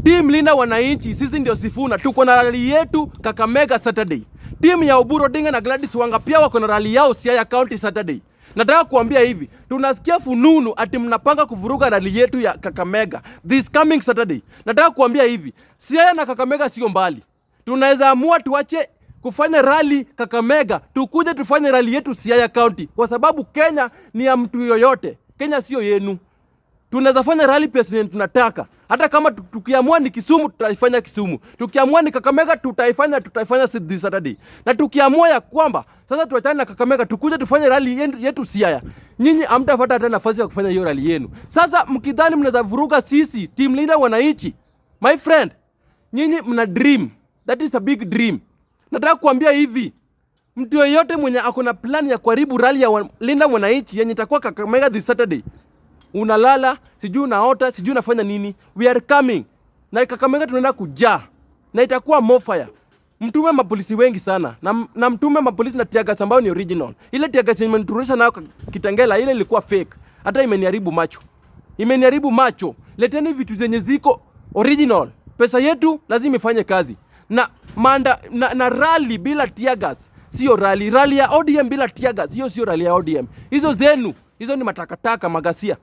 Team Linda Wananchi, sisi ndio Sifuna, tuko na rally yetu Kakamega Saturday. Team ya Oburu Odinga na Gladys Wanga pia wako na rally yao Siaya County Saturday. Nataka kuambia hivi, tunasikia fununu ati mnapanga kuvuruga rally yetu ya Kakamega this coming Saturday. Nataka kuambia hivi, Siaya na Kakamega sio mbali. Tunaweza amua tuache kufanya rally Kakamega, tukuje tufanye rally yetu Siaya County, kwa sababu Kenya ni ya mtu yoyote. Kenya sio yenu. Tunaweza fanya rally place yenye tunataka. Hata kama tukiamua ni Kisumu, tutaifanya Kisumu. Tukiamua ni Kakamega, tutaifanya this Saturday. Na tukiamua ya kwamba sasa tuachane na Kakamega, tukuje tufanye rally yetu Siaya, nyinyi hamtapata hata nafasi ya kufanya hiyo rally yenu. Sasa mkidhani mnaweza vuruga sisi Team Linda Wananchi, my friend, nyinyi mna dream. That is a big dream. Nataka kuambia hivi, mtu yeyote mwenye ako na plan ya kuharibu rally ya Linda Mwananchi yenye itakuwa Kakamega this Saturday, unalala, sijui unaota, sijui unafanya nini. We are coming na Kakamega tunaenda kujaa na itakuwa more fire. Mtume mapolisi wengi sana na mtume mapolisi na teargas ambayo ni original. Ile teargas yenye mmenturusha nayo Kitengela, ile ilikuwa fake, hata imeniharibu macho, imeniharibu macho. Leteni vitu zenye ziko original. Pesa yetu lazima ifanye kazi na manda, na rally bila teargas sio rally. Rally ya ODM bila teargas, hiyo sio rally ya ODM. Hizo zenu hizo ni matakataka, magasia.